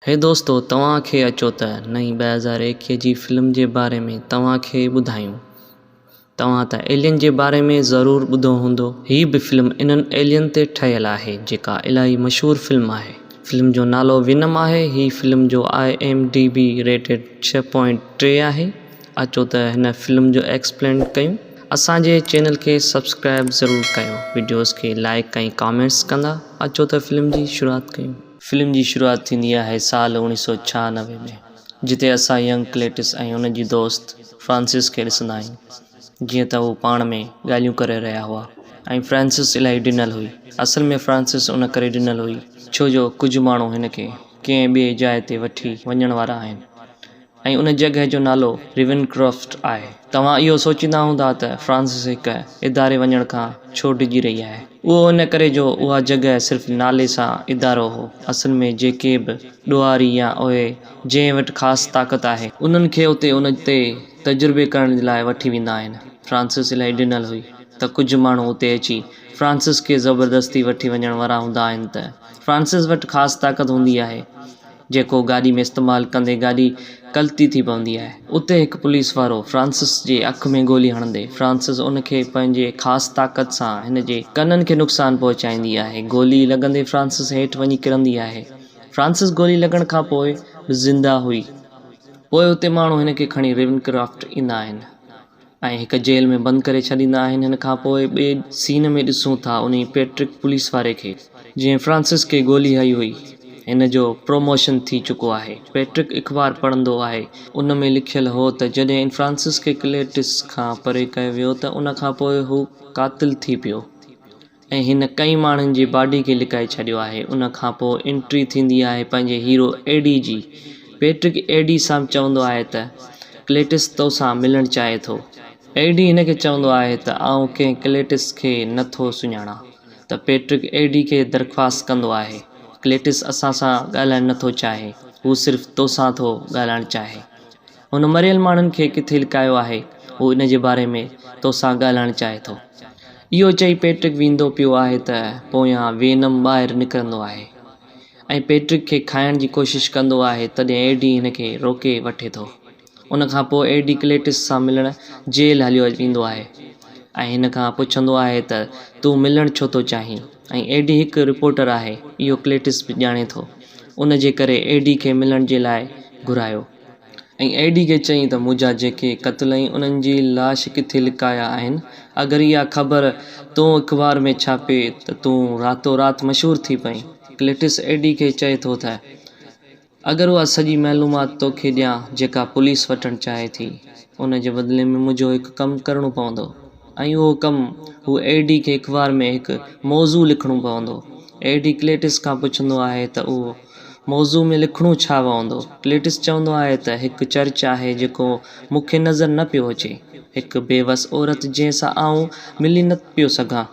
هي دوستو توهان کي اچو ته نئين 2021 جي فلم جي باري ۾ توهان کي ٻڌايون. توهان ته ايلين جي باري ۾ ضرور ٻڌو هوندو. هي به فلم انهن ايلين تي ٺهيل آهي جيڪا الاهي مشهور فلم آهي. فلم جو نالو وينم آهي. هي فلم جو I M D B rated 6.3 آهي. اچو ته هن فلم جو ايڪسپلين ڪيون. اسان جي چينل کي سبسڪرائب ضرور ڪيو. وڊيوز کي لائيڪ ۽ ڪامينٽس ڪندا. اچو ته فلم جي شروعات ڪيون. فلم جي شروعات ٿيندي آهي سال 1996 ۾ جتي اسان ينگ ڪليٽس ۽ ان جي دوست فرانسس کي ڏسندا آهيون جيئن ته هو پاڻ ۾ ڳالهيون ڪري رهيا هئا ۽ فرانسس الاهي ڊنل هئي اصل ۾ فرانسس ان ڪري ڊنل هئي ڇو جو ڪجهه ماڻهو هن کي ڪنهن ٻئي جاء تي وٺي وڃڻ وارا آهن ۽ ان جڳهه جو نالو ريونڪرافٽ آهي. توهان اهو سوچيندا هوندا ته فرانسس هڪ اداري وڃڻ کان ڇو ڊڄي رهي آهي. اهو ان ڪري جو اها جڳهه صرف نالي سان ادارو هو. اصل ۾ جيڪي به ڏوهاري يا اهي جنهن وٽ خاص طاقت آهي. انهن کي اتي ان تي تجربي ڪرڻ جي لاء وٺي ويندا آهن. فرانسس الاهي ڊنل هئي ته ڪجهه ماڻهو اتي اچي فرانسس کي زبردستي وٺي وڃڻ وارا هوندا آهن ته فرانسس وٽ خاص طاقت هوندي آهي. جيڪو گاڏي ۾ استعمال ڪندي گاڏي ڪلتي ٿي پوندي آهي. اتي هڪ پوليس وارو فرانسس جي اک ۾ گولي هڻندي فرانسس ان کي پنهنجي خاص طاقت سان هن جي ڪنن کي نقصان پهچائيندي آهي. گولي لڳندي فرانسس هيٺ وڃي ڪرندي آهي. فرانسس گولي لڳڻ کان پوء به زنده هئي. پوء اتي ماڻهو هن کي کڻي ريونڪرافٽ ايندا آهن. ۽ هڪ جيل ۾ بند ڪري ڇڏيندا آهن هن کان پوء ٻئي سين ۾ ڏسون ٿا انهي پيٽرڪ پوليس واري کي جنهن فرانسس کي گولي هنئي هئي هن جو پروموشن ٿي چڪو آهي پيٽرڪ اخبار پڙهندو آهي ان ۾ لکيل هو ته جڏهن فرانسس کي ڪليٽس کان پري ڪيو ويو ته ان کان پوء هو قاتل ٿي پيو ۽ هن ڪئين ماڻهن جي باڊي کي لڪائي ڇڏيو آهي. ان کان پوء انٽري ٿيندي آهي پنهنجي هيرو ايڊي جي. پيٽرڪ ايڊي سان چوندو آهي ته ڪليٽس توسان ملڻ چاهي ٿو. ايڊي هن کي چوندو آهي ته آئون ڪنهن ڪليٽس کي نه ٿو سڃاڻان ته پيٽرڪ ايڊي کي درخواست ڪندو آهي ڪليٽس اسان سان ڳالهائڻ نه ٿو چاهي هو صرف توسان ٿو ڳالهائڻ چاهي. هن مريل ماڻهن کي ڪٿي لڪايو آهي، هو ان جي باري ۾ توسان ڳالهائڻ چاهي ٿو. اهو چئي پيٽرڪ ويندو پيو آهي ته پويان وينم ٻاهر نڪرندو آهي ۽ پيٽرڪ کي کائڻ جي ڪوشش ڪندو آهي تڏهن ايڊي هن کي روڪي وٺي ٿو. ان کان پوء ايڊي ڪليٽس سان ملڻ جيل هليو ويندو آهي ۽ هن کان پڇندو آهي ته تون ملڻ ڇو ٿو چاهين ۽ ايڊي هڪ رپورٽر آهي اهو ڪليٽس به ڄاڻي ٿو ان جي ڪري ايڊي کي ملڻ جي لاء گهرايو. ۽ ايڊي کي چيائين ته منهنجا جيڪي قتل ۽ انهن جي لاش ڪٿي لڪايا آهن، اگر اها خبر تون اخبار ۾ ڇاپي ته تون راتو رات مشهور ٿي پئين. ڪليٽس ايڊي کي چئي ٿو ته اگر اها سڄي معلومات توکي ڏيان جيڪا پوليس وٺڻ چاهي ٿي، ان جي بدلي ۾ منهنجو هڪ ڪم ڪرڻو پوندو ۽ اهو ڪم هو ايڊي کي اخبار ۾ هڪ موضوع لکڻو پوندو. ايڊي ڪليٽس کان پڇندو آهي ته اهو موضوع ۾ لکڻو ڇا پوندو؟ ڪليٽس چوندو آهي ته هڪ چرچ آهي جيڪو مون کي نظر نه پيو اچي. هڪ بيوس عورت جنهن سان آئون ملي نه پيو سگهان.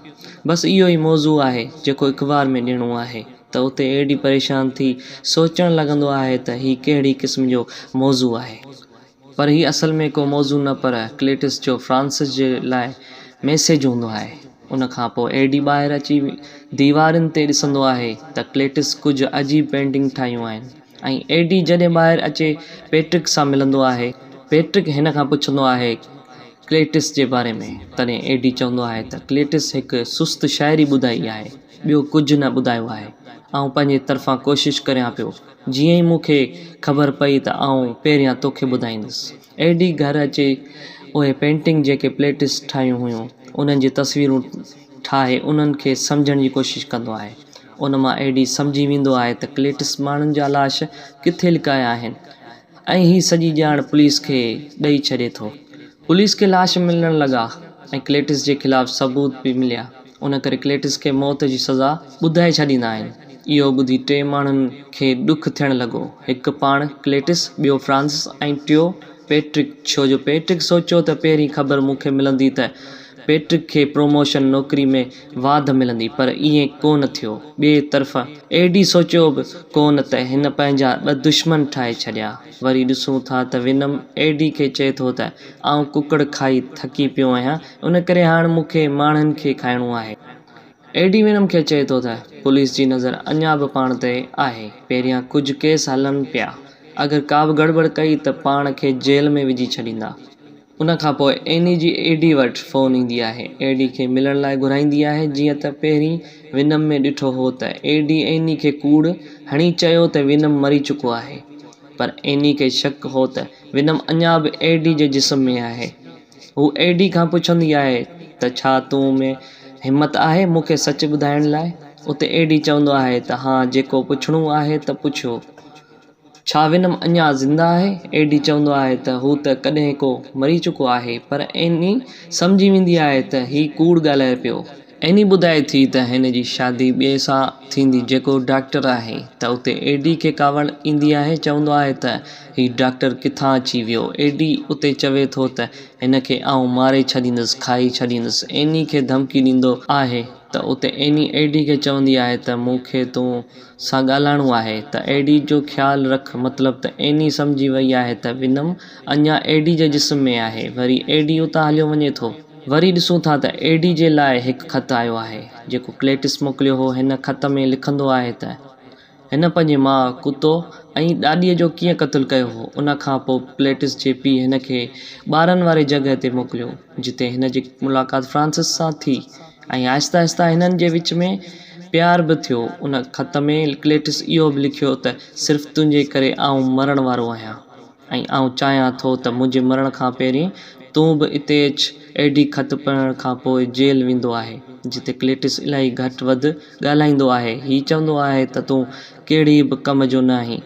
بس اهو ئي موضوع آهي جيڪو اخبار ۾ ڏيڻو آهي ته اتي ايڊي پريشان ٿي سوچڻ لڳندو آهي ته هي ڪهڙي قسم جو موضوع آهي. پر هي اصل ۾ ڪو موضوع نه پر ڪليٽس جو فرانسس جي لاء ميسيج هوندو آهي. ان کان پوء ايڊي ٻاهر اچي ديوارن تي ڏسندو آهي ته ڪليٽس ڪجهه عجيب پينٽنگ ٺاهيون آهن ۽ ايڊي جڏهن ٻاهر اچي پيٽرڪ سان ملندو آهي. پيٽرڪ هن کان پڇندو آهي ڪليٽس جي باري ۾ تڏهن ايڊي چوندو آهي ته ڪليٽس هڪ سست شاعري ٻڌائي آهي ٻيو ڪجهه نه ٻڌايو آهي. آئون پنهنجي طرفان ڪوشش ڪريان پيو. جيئن ئي مون کي خبر پئي ته آئون پهريان توکي ٻڌائيندس. ايڊي گهر اچي اهي پينٽنگ جيڪي پليٽس ٺاهيون هيون، انهن جي تصويرون ٺاهي انهن کي سمجهڻ جي ڪوشش ڪندو آهي. ان مان ايڊي سمجهي ويندو آهي ته ڪليٽس ماڻهن جا لاش ڪٿي لڪايا آهن ۽ هي سڄي ڄاڻ پوليس کي ڏئي ڇڏي ٿو. پوليس کي لاش ملڻ لڳا ۽ ڪليٽس جي خلاف ثبوت به مليا. ان ڪري ڪليٽس کي موت جي سزا ٻڌائي ڇڏيندا آهن. اهو ٻڌي ٽي ماڻهن کي ڏک ٿيڻ لڳو. هڪ پاڻ ڪليٽس، ٻيو فرانسس ۽ ٽيو پيٽرڪ ڇو جو پيٽرڪ سوچيو ته پهرين خبر مون کي ملندي ته پيٽرڪ کي پروموشن، نوڪري ۾ واڌ ملندي پر ائين ڪو نه ٿيو. ٻئي طرف ايڊي سوچيو به ڪو نه ته هن پنهنجا ٻه دشمن ٺاهي ڇڏيا. وري ڏسون ٿا ته ونم ايڊي کي چئي ٿو ته آئون ڪڪڙ کائي ٿڪي پيو آهيان ان ڪري هاڻ مون کي ماڻهن کي کائڻو آهي. ايڊي وينم کي چئي ٿو ته پوليس جي نظر اڃا به پاڻ تي آهي، پهريان ڪجهه ڪيس هلن پيا، اگر ڪا به گڙٻڙ ڪئي ته پاڻ کي جيل ۾ وجهي ڇڏيندا. ان کان پوء ايني جي ايڊي وٽ فون ايندي آهي، ايڊي کي ملڻ لاء گهرائيندي آهي، جيئن ته پهرين وينم ۾ ڏٺو هو ته ايڊي ايني کي ڪوڙ هڻي چيو ته وينم مري چڪو آهي، پر ايني کي شڪ هو ته وينم اڃا به ايڊي جي جسم ۾ آهي. هوء ايڊي کان پڇندي آهي ته ڇا تو ۾ همت آهي مون کي سچ ٻڌائڻ لاء؟ اتي ايڊي چوندو آهي ته ها جيڪو پڇڻو آهي ته پڇيو. ڇا وينم اڃا زنده آهي؟ ايڊي چوندو آهي ته هو ته ڪڏهن ڪو مري چڪو آهي پر ايني سمجهي ويندي آهي ته هي ڪوڙ ڳالهائي پيو. ايني ٻڌائي ٿي ته هن جي شادي ٻئي سان ٿيندي جيڪو ڊاڪٽر آهي ته اتي ايڊي کي ڪاوڙ ايندي آهي چوندو آهي ته هي ڊاڪٽر ڪٿان اچي ويو ايڊي اتي چوي ٿو ته هن کي آئون ماري ڇڏيندس کائي ڇڏيندس ايني کي ڌمڪي ڏيندو آهي ته اتي ايني ايڊي کي چوندي آهي ته مون کي تو سان ڳالهائڻو آهي ته ايڊي جو خيال رک مطلب ته ايني سمجهي وئي آهي ته وينم اڃا ايڊي جي جسم ۾ آهي وري ايڊي اتان هليو وڃي ٿو. وري ڏسون ٿا ته ايڊي جي لاء هڪ خط آيو آهي، جيڪو ڪليٽس موڪليو هو. هن خط ۾ لکندو آهي ته هن پنهنجي ماء، ڪتو ۽ ڏاڏيء جو ڪيئن قتل ڪيو هو. ان کان پوء ڪليٽس جي پيء هن کي ٻارن واري جڳهه تي موڪليو، جتي هن جي ملاقات فرانسس سان ٿي ۽ آهستي آهستي هنن جي وچ ۾ پيار به ٿيو. ان خط ۾ ڪليٽس اهو به لکيو ته صرف تنهنجي ڪري آئون مرڻ وارو آهيان. ۽ آئون چاهيان ٿو ته منهنجي مرڻ کان پهرين تون به اتي اچ. ايڊي خط پڙهڻ کان پوء جيل ويندو آهي، جتي ڪليٽس الاهي گهٽ وڌ ڳالهائيندو آهي. هي چوندو آهي ته تون ڪهڙي به ڪم جو ناهين.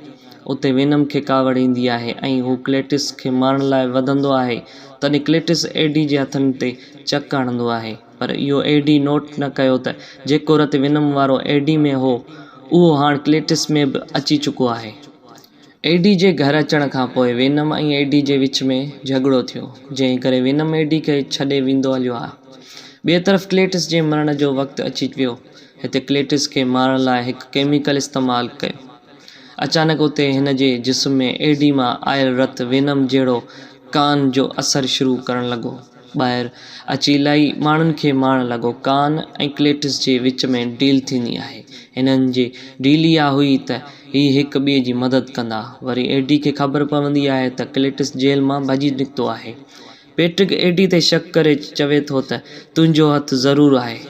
اتي وينم کي ڪاوڙ ايندي آهي ۽ هو ڪليٽس کي مارڻ لاء وڌندو آهي، تڏهن ڪليٽس ايڊي جي هٿن تي چڪ هڻندو آهي. پر اهو ايڊي نوٽ نه ڪيو ته جيڪو رت وينم وارو ايڊي ۾ هو، اهو هاڻ ڪليٽس ۾ به اچي چڪو آهي. ايڊي جي گهر اچڻ کان پوء وينم ۽ ايڊي جي وچ ۾ جهڳڙو ٿيو، جنهن ڪري وينم ايڊي کي ڇڏي ويندو هليو آ. ٻئي طرف ڪليٽس جي مرڻ جو وقت اچي ويو. هتي ڪليٽس کي مارڻ لاء هڪ ڪيميڪل استعمال ڪيو. اچانڪ اتي هن جي جسم ۾ ايڊي مان آيل رت وينم جهڙو ڪان جو اثر شروع ڪرڻ لڳو. ٻاهر اچي الائي ماڻهن کي مارڻ لڳو. ڪان ۽ ڪليٽس جي وچ ۾ ڊيل ٿيندي آهي. هنن جي ڊيل اها هئي ته هي هڪ ٻئي جي مدد ڪندا. وري ايڊي کي خبر پوندي آهي ته ڪليٽس جيل مان ڀڄي نڪتو آهي. پيٽرڪ ايڊي تي شڪ ڪري چوي ٿو ته تنهنجو هٿ ضرور آهي.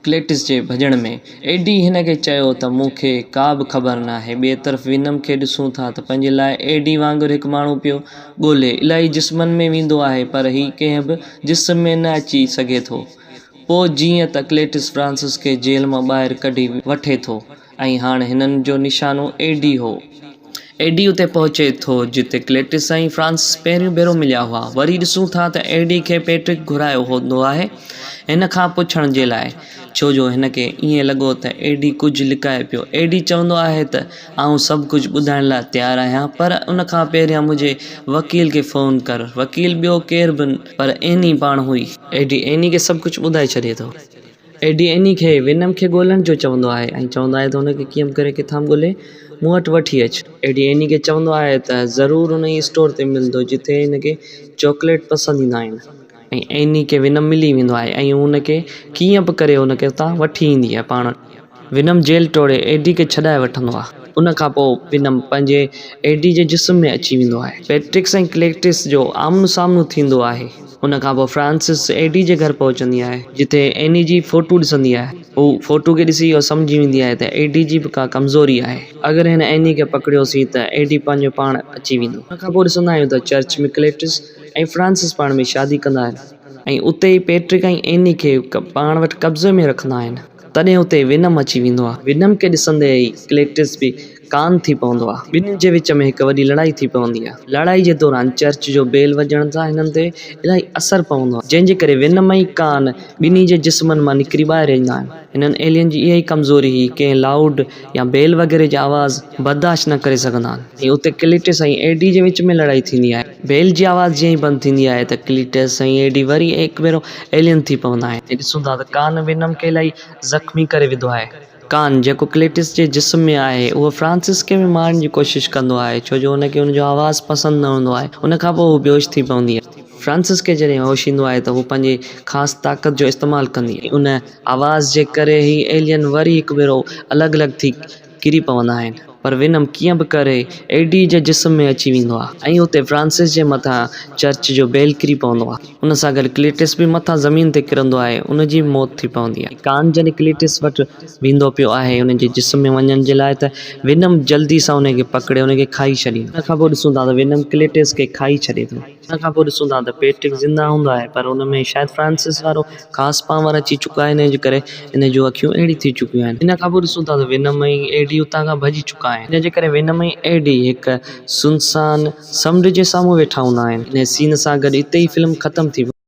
ڪليٽس جي ڀڄڻ ۾. ايڊي هن کي چيو ته مون کي ڪا به خبر ناهي. ٻئي طرف وينم کي ڏسون ٿا ته پنهنجي لاء ايڊي وانگر هڪ ماڻهو پيو ڳولي. الائي جسمن ۾ ويندو آهي پر هي ڪنهن به جسم ۾ نه اچي سگهي ٿو. پوء جيئن ته ڪليٽس فرانسس کي جيل مان ٻاهر ڪڍي وٺي ٿو ۽ هاڻ هنن جو نشانو ايڊي هو. ايڊي اتي پهچي ٿو جتي ڪليٽس ۽ فرانسس پهريون ڀيرو مليا هئا. وري ڏسون ٿا ته ايڊي کي پيٽرڪ گهرايو هوندو آهي هن کان پڇڻ جي لاء. ڇو جو هن کي ائين لڳو ته ايڊي ڪجهه لڪائي پيو. ايڊي چوندو آهي ته آئون سڀ ڪجهه ٻڌائڻ لاء تيار آهيان پر ان کان پهريان منهنجي وڪيل کي فون ڪر. وڪيل ٻيو ڪير به پر ايني پاڻ هئي. ايڊي ايني کي سڀ ڪجهه ٻڌائي ڇڏي ٿو. ايڊي ايني کي وينم کي ڳولڻ جو چوندو آهي ۽ چوندو آهي ته هن کي ڪيئن به ڪري ڪٿان به ڳولي مون وٽ وٺي اچ. ايڊي ايني کي چوندو آهي ته ضرور انهي اسٽور تي ملندو جتي هن کي چاڪليٽ پسند ايندا آهن. ۽ ايني کي وينم ملي ويندو آهي ۽ هو هن کي ڪيئن به ڪري هن کي اتان وٺي ايندي آهي پاڻ وٽ. وينم جيل ٽوڙي ايڊي کي ڇڏائي وٺندو آهي. ان کان پوء وينم پنهنجي ايڊي جي جسم ۾ اچي ويندو آهي. پيٽرڪس ۽ ڪليٽس جو آمهون سامهون ٿيندو آهي. ان کان پوء فرانسس ايڊي جي گهر پهچندي آهي. جتي ايني جي فوٽو ڏسندي آهي. هو فوٽو کي ڏسي اهو سمجهي ويندي آهي ته ايڊي جي به ڪا ڪمزوري آهي. اگر هن ايني کي پڪڙيوسين ته ايڊي پنهنجو پاڻ اچي ويندو. ان کان پوء ڏسندا آهيون ته چرچ ۾ ڪليٽس ۽ فرانسس پاڻ ۾ شادي ڪندا آهن ۽ اتي ئي پيٽرڪ ۽ ايني کي پاڻ وٽ قبضي ۾ رکندا آهن. تڏهن اتي وينم اچي ويندو آهي. وينم کي ڏسندي ئي ڪليٽس به ڪان ٿي پوندو آهي. ٻنهي جي وچ ۾ هڪ وڏي لڙائي ٿي پوندي آهي. لڙائي جي دوران چرچ جو بيل وڄڻ سان هنن تي الاهي اثر پوندو آهي، جنهن جي ڪري وينم ۽ ڪان ٻنهي جي جسمن مان نڪري ٻاهر ايندا آهن. هنن ايلين جي اها ئي ڪمزوري هئي، ڪنهن لائوڊ يا بيل وغيره جي آواز برداشت نه ڪري سگهندا آهن. ۽ اتي ڪليٽس ۽ ايڊي جي وچ ۾ لڙائي ٿيندي آهي. بيل جي آواز جيئن ئي بند ٿيندي آهي ته ڪليٽس ۽ ايڊي وري هڪ ڀيرو ايلين ٿي پوندا آهن. ۽ ڏسون ٿا ته ڪان وينم کي الاهي زخمي ڪري وڌو آهي. ڪان جيڪو ڪليٽس جي جسم ۾ آهي اهو فرانسس کي به مارڻ جي ڪوشش ڪندو آهي ڇو جو هن کي هن جو آواز پسند نه هوندو آهي. ان کان پوء هو بيهوش ٿي پوندي آهي. فرانسس کي جڏهن هوش ايندو آهي ته هو پنهنجي خاص طاقت جو استعمال ڪندي ان آواز جي ڪري هي ايلين وري هڪ ڀيرو الڳ الڳ ٿي ڪري پوندا آهن. پر وينم ڪيئن به ڪري ايڊي جي جسم ۾ اچي ويندو آهي ۽ اتي فرانسس جي مٿان چرچ جو بيل ڪري پوندو آهي. ان سان گڏ ڪليٽس به مٿان زمين تي ڪرندو آهي ان جي به موت ٿي پوندي آهي. ڪان جڏهن ڪليٽس وٽ ويندو پيو آهي ان جي جسم ۾ وڃڻ جي لاء ته وينم جلدي سان ان کي پڪڙي ان کي کائي ڇڏيندو. ان کان پوء ڏسون ٿا ته وينم ڪليٽس کي کائي ڇڏي ٿو. ان کان پوء ڏسون ٿا ته پيٽرڪ زنده هوندو آهي پر ان ۾ شايد فرانسس وارو خاص پاور اچي چڪو آهي ان جي ڪري ان جون اکيون اهڙي ٿي چڪيون آهن. ان کان پوء ڏسون ٿا ته وينم ۽ ايڊي اتان کان ڀڄي چڪا آهن. ان جي ڪري وينم ۽ ايڊي هڪ سنسان سمنڊ جي سامهون ويٺا هوندا آهن. ان سين سان گڏ اتي ئي فلم ختم ٿي.